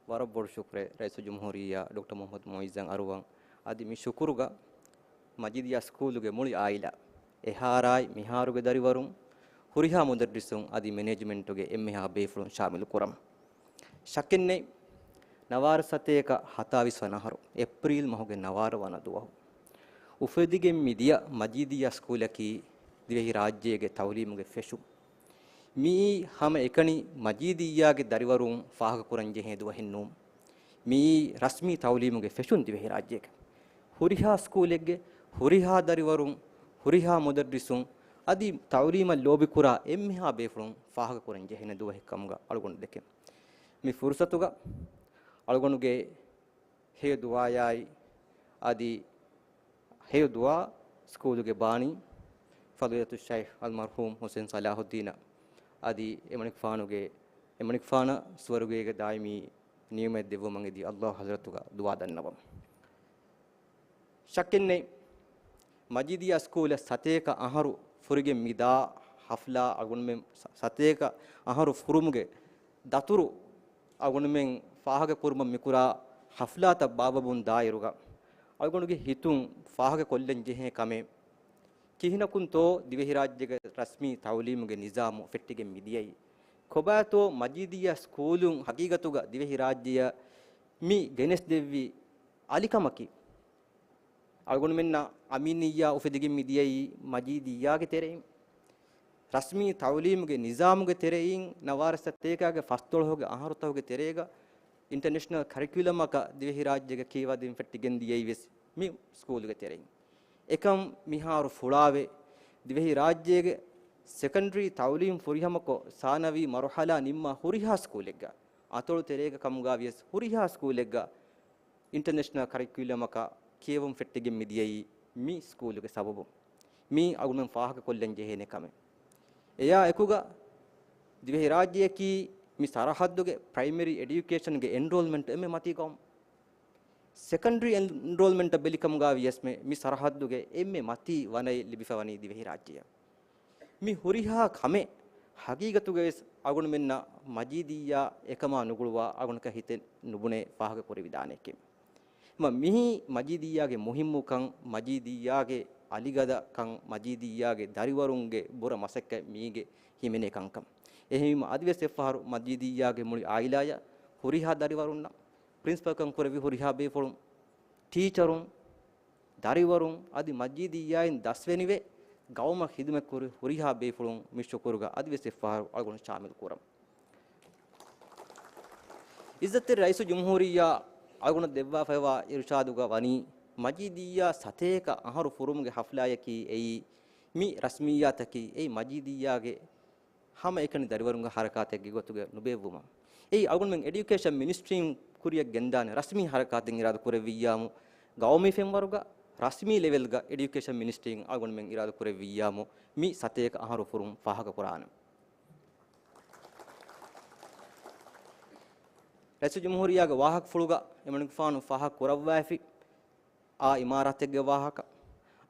ވަރަށް ބޮޑު ޝުކުރެއް ރައީސުލްޖުމްހޫރިއްޔާ ޑޮކްޓަރ މުޙައްމަދު މުޢިއްޒަށް އަރުވަން. އަދި މި ޝުކުރުގަ މަޖީދިއްޔާ ސްކޫލުގެ މުޅި އާއިލާ، އެހާރާއި މިހާރުގެ ދަރިވަރުން، ހުރިހާ މުދައްރިސުން އަދި މެނޭޖްމަންޓުގެ އެންމެހާ ބޭފުޅުން ޝާމިލު ކުރަމު. ޝައްކެއްނެތް، ނަވާރަ ސަތޭކަ ހަތާވީސް ވަނަ އަހަރު، އޭޕްރީލް މަހުގެ ނަވާރަ ވަނަ ދުވަހު އުފެދިގެން މިދިޔަ މަޖީދިއްޔާ ސްކޫލަކީ ދިވެހިރާއްޖޭގެ ތަޢުލީމުގެ ފެށުން. މިއީ ހަމައެކަނި މަޖީދިއްޔާގެ ދަރިވަރުން ފާހަގަކުރަން ޖެހޭ ދުވަހެއް ނޫން. މިއީ ރަސްމީ ތަޢުލީމުގެ ފެށުން ދިވެހިރާއްޖޭގެ. ހުރިހާ ސްކޫލެއްގެ ހުރިހާ ދަރިވަރުން، ހުރިހާ މުދައްރިސުން އަދި ތަޢުލީމަށް ލޯބިކުރާ އެންމެހާ ބޭފުޅުން ފާހަގަކުރަން ޖެހޭނެ ދުވަހެއް ކަމުގަ އަޅުގަނޑު ދެކެން. މި ފުރުސަތުގަ އަޅުގަނޑުގެ ހެޔޮ ދުޢާޔާއި އަދި ހެޔޮ ދުޢާ ސްކޫލުގެ ބާނީ ފަޟީލަތު ޝައިޚް އަލްމަރްޙޫމް ޙުސައިން ޞަލާޙުއްދީނަށް އަދި އެމަނިކުފާނުގެ، އެމަނިކުފާނަށް ސުވަރުގޭގެ ދާއިމީ ނިޢުމަތް ދެއްވުމަށް އެދި ﷲ ޙަޟްރަތުގަ ދުޢާ ދަންނަވަމު. ޝައްކެއްނެތް، މަޖީދިއްޔާ ސްކޫލަށް ސަތޭކަ އަހަރު ފުރިގެން މިދާ ޙަފްލާ އަޅުގަނޑުމެން ސަ-، ސަތޭކަ އަހަރު ފުރުމުގެ ދަތުރު އަޅުގަނޑުމެން ފާހަގަކުރުމަށް މިކުރާ ޙަފްލާތައް ބާއްވަމުން ދާއިރުގަ އަޅުގަނޑުގެ ހިތުން ފާހަގަކޮށްލަން ޖެހޭ ކަމެއް، ކިހިނަކުންތޯ ދިވެހިރާއްޖޭގެ ރަސްމީ ތަޢުލީމުގެ ނިޒާމު ފެއްޓިގެން މިދިޔައީ؟ ކޮބާތޯ މަޖީދިއްޔާ ސްކޫލުން ހަގީގަތުގަ ދިވެހިރާއްޖެއަށް މި ގެނެސްދެއްވި އަލިކަމަކީ؟ އަޅުގަނޑުމެންނަށް އަމީނިއްޔާ އުފެދިގެން މިދިޔައީ މަޖީދިއްޔާގެ ތެރެއިން. ރަސްމީ ތަޢުލީމުގެ ނިޒާމުގެ ތެރެއިން ނަވާރަ ސަތޭކައިގެ ފަސްދޮޅަހުގެ އަހަރުތަކުގެ ތެރޭގަ އިންޓަނޭޝަނަލް ކަރިކިއުލަމަކަށް ދިވެހިރާއްޖޭގަ ކިޔަވާދިން ފެއްޓިގެން ދިޔައީ ވެސް މި ސްކޫލުގެ ތެރެއިން. އެކަން މިހާރު ފުޅާވެ، ދިވެހިރާއްޖޭގެ ސެކަންޑަރީ ތަޢުލީމް ފުރިހަމަކޮށް، ސާނަވީ މަރުޙަލާ ނިންމާ ހުރިހާ ސްކޫލެއްގަ، އަތޮޅު ތެރޭގަ ކަމުގަ ވިޔަސް ހުރިހާ ސްކޫލެއްގަ، އިންޓަނޭޝަނަލް ކަރިކިއުލަމަކަށް ކިޔެވުން ފެއްޓިގެން މިދިޔައީ މި ސްކޫލުގެ ސަބަބުން. މީ އަޅުގަނޑުމެން ފާހަގަކޮށްލަން ޖެހޭނެ ކަމެއް. އެއާ އެކުގަ ދިވެހިރާއްޖެއަކީ މި ސަރަހައްދުގެ ޕްރައިމަރީ އެޑިއުކޭޝަންގެ އެންރޯލްމަންޓް އެންމެ މަތީ ގައުމު. ސެކަންޑަރީ އެންރޯލްމަންޓަށް ބެލިކަމުގަ ވިޔަސް މި، މި ސަރަހައްދުގެ އެންމެ މަތީ ވަނައެއް ލިބިފަ ވަނީ ދިވެހިރާއްޖެއަށް. މި ހުރިހާ ކަމެއް ހަގީގަތުގަވެސް އަޅުގަނޑުމެންނަށް މަޖީދިއްޔާ އެކަމާ ނުގުޅުވާ އަޅުގަނޑަކަށް ހިތެއް ނުބުނެ ފާހަގަކުރެވިދާނެކެ. މި-، މިހީ މަޖީދިއްޔާގެ މުހިއްމުކަން، މަޖީދިއްޔާގެ އަލިގަދަކަން، މަޖީދިއްޔާގެ ދަރިވަރުންގެ ބުރަ މަސައްކަތް މީގެ ހިމެނޭ ކަންކަން. އެހެންވީމަ އަދިވެސް އެއްފަހަރު މަޖީދިއްޔާގެ މުޅި އާއިލާޔަށް ހުރިހާ ދަރިވަރުންނަށް، ޕްރިންސިޕަލްކަން ކުރެއްވި ހުރިހާ ބޭފުޅުން، ޓީޗަރުން، ދަރިވަރުން އަދި މަޖީދިއްޔާއިން ދަސްވެނިވެ، ގައުމަށް ހިދުމަތްކުރި ހުރިހާ ބޭފުޅުން މި ޝުކުރުގަ އަދިވެސް އެއްފަހަރު އަޅުގަނޑު ޝާމިލު ކުރަމު. އިއްޒަތްތެރި ރައީސުލްޖުމްހޫރިއްޔާ އަޅުގަނޑަށް ދެއްވާފައިވާ އިރުޝާދުގަ ވަނީ، މަޖީދިއްޔާ ސަތޭކަ އަހަރު ފުރުމުގެ ޙަފްލާޔަކީ އެއީ، މި ރަސްމިއްޔާތަކީ އެއީ މަޖީދިއްޔާގެ ހަމައެކަނި ދަރިވަރުންގެ ޙަރަކާތެއްގެ ގޮތުގަ ނުބޭއްވުމަށް. އެއީ އަޅުގަނޑުމެން އެޑިއުކޭޝަން މިނިސްޓްރީން ކުރިއަށް ގެންދާނެ ރަސްމީ ޙަރަކާތެއް އިރާދަ ކުރެއްވިއްޔާމު، ގައުމީ ފެންވަރުގަ، ރަސްމީ ލެވެލްގަ އެޑިއުކޭޝަން މިނިސްޓްރީން އަޅުގަނޑުމެން އިރާދަ ކުރެއްވިއްޔާމު، މި ސަތޭކަ އަހަރު ފުރުމް ފާހަގަކުރާނަން. ރައީސުލްޖުމްހޫރިއްޔާގެ ވާހަކަފުޅުގަ އެމަނިކުފާނު ފާހަގަ ކުރައްވައިފި އާ އިމާރާތެއްގެ ވާހަކަ،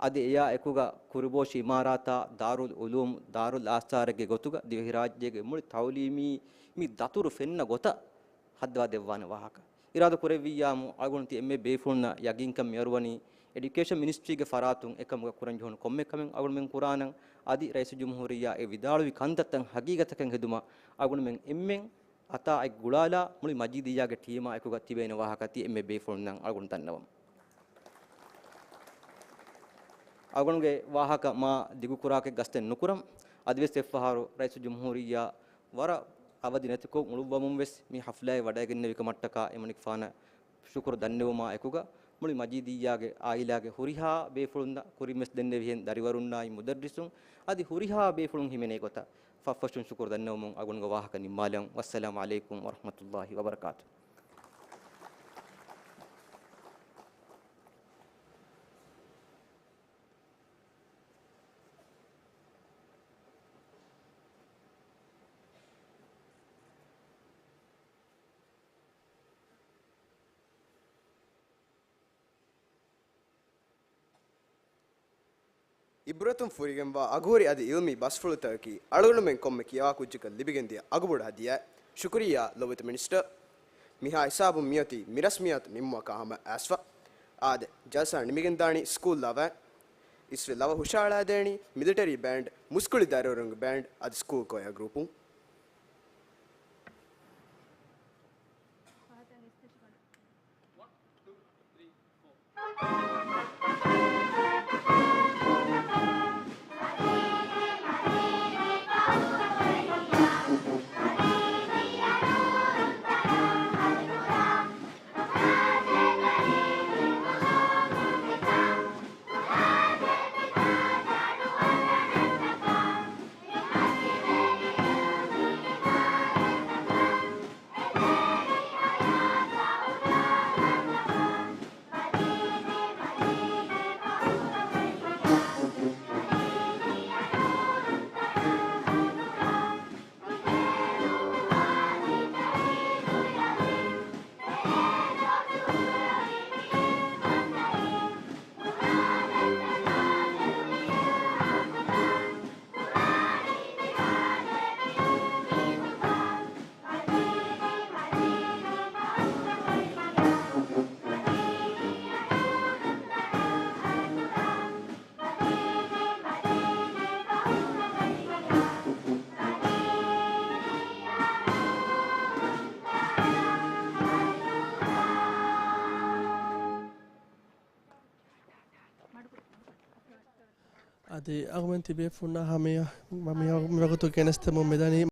އަދި އެޔާ އެކުގަ ކުރިބޯށި އިމާރާތާ، ދާރުލް އުލޫމް، ދާރުލް އާސާރެއްގެ ގޮތުގަ ދިވެހިރާއްޖޭގެ މުޅި ތައުލީމީ މި ދަތުރު ފެންނަ ގޮތަށް ހައްދަވާ ދެއްވާނެ ވާހަކަ. އިރާދަ ކުރެއްވިއްޔާމު، އަޅުގަނޑު ތި އެންމެ ބޭފުޅުންނަށް ޔަގީންކަން މިއަރުވަނީ، އެޑިއުކޭޝަން މިނިސްޓްރީގެ ފަރާތުން އެކަމުގަ ކުރަންޖެހުނު ކޮންމެ ކަމެއް އަޅުގަނޑުމެން ކުރާނަން. އަދި ރައީސުލްޖުމްހޫރިއްޔާ އެ ވިދާޅުވި ކަންތައްތައް ހަގީގަތަކަށް ހެދުމަށް އަޅުގަނޑުމެން އެންމެން އަތާއެއް ގުޅާލާ މުޅި މަޖީދިއްޔާގެ ޓީމާ އެކުގަ ތިބޭނެ ވާހަކަ ތި އެންމެ ބޭފުޅުންނަށް އަޅުގަނޑު ދަންނަވަމު. އަޅުގަނޑުގެ ވާހަކަ މާ ދިގުކުރާކަށް ގަސްތެއް ނުކުރަމް. އަދިވެސް އެއްފަހަރު ރައީސުލްޖުމްހޫރިއްޔާ ވަރަށް އަވަދި ނެތިކޮށް އުޅުއްވަމުން ވެސް މި ޙަފްލާއެއް ވަޑައިގެންނެވި ކަމަށްޓަކާ އެމަނިކުފާނަށް ޝުކުރު ދަންނެވުމާ އެކުގަ، މުޅި މަޖީދިއްޔާގެ އާއިލާގެ ހުރިހާ ބޭފުޅުންނަށް، ކުރިންވެސް ދެންނެވިހެން ދަރިވަރުންނާއި މުދައްރިސުން އަދި ހުރިހާ ބޭފުޅުން ހިމެނޭ ގޮތަށް ފަށްފަށުން ޝުކުރު ދަންނެވުމުން އަޅުގަނޑުގެ ވާހަކަ ނިންމާލަން. ވައްސަލާމު ޢަލައިކުމް ވަރަޙްމަތުﷲ ވަބަރަކާތު. އިބްރަތުން ފުރިގެންވާ އަގުހުރި އަދި ޢިލްމީ ބަސްފުޅުތަކަކީ އަޅުގަނޑުމެން ކޮންމެ ކިޔަވާ ކުއްޖަކަށް ލިބިގެންދިޔަ އަގުބޮޑު ހަދިޔާއެއް. ޝުކުރިއްޔާ ލޮބުވެތި މިނިސްޓަރ. މިހާ ހިސާބުން މިއޮތީ މި ރަސްމިއްޔާތު ނިންމުމަކާ ހަމަ އައިސްފަ. އާދެ، ޖަލްސާ ނިމިގެންދާނީ ސްކޫލް ލަވައިން. އިސްވެ ލަވަ ހުށަހަޅާދޭނީ މިލިޓަރީ ބޭންޑް، މުސްކުޅި ދަރިވަރުންގެ ބޭންޑް އަދި ސްކޫލް ކޮޔާ ގްރޫޕުން. އަދި އަޅުގަނޑު ތިބޭފުޅުންނާ ހަމަޔަށް މިވަގުތު ގެނެސްދެމުން މިދަނީ.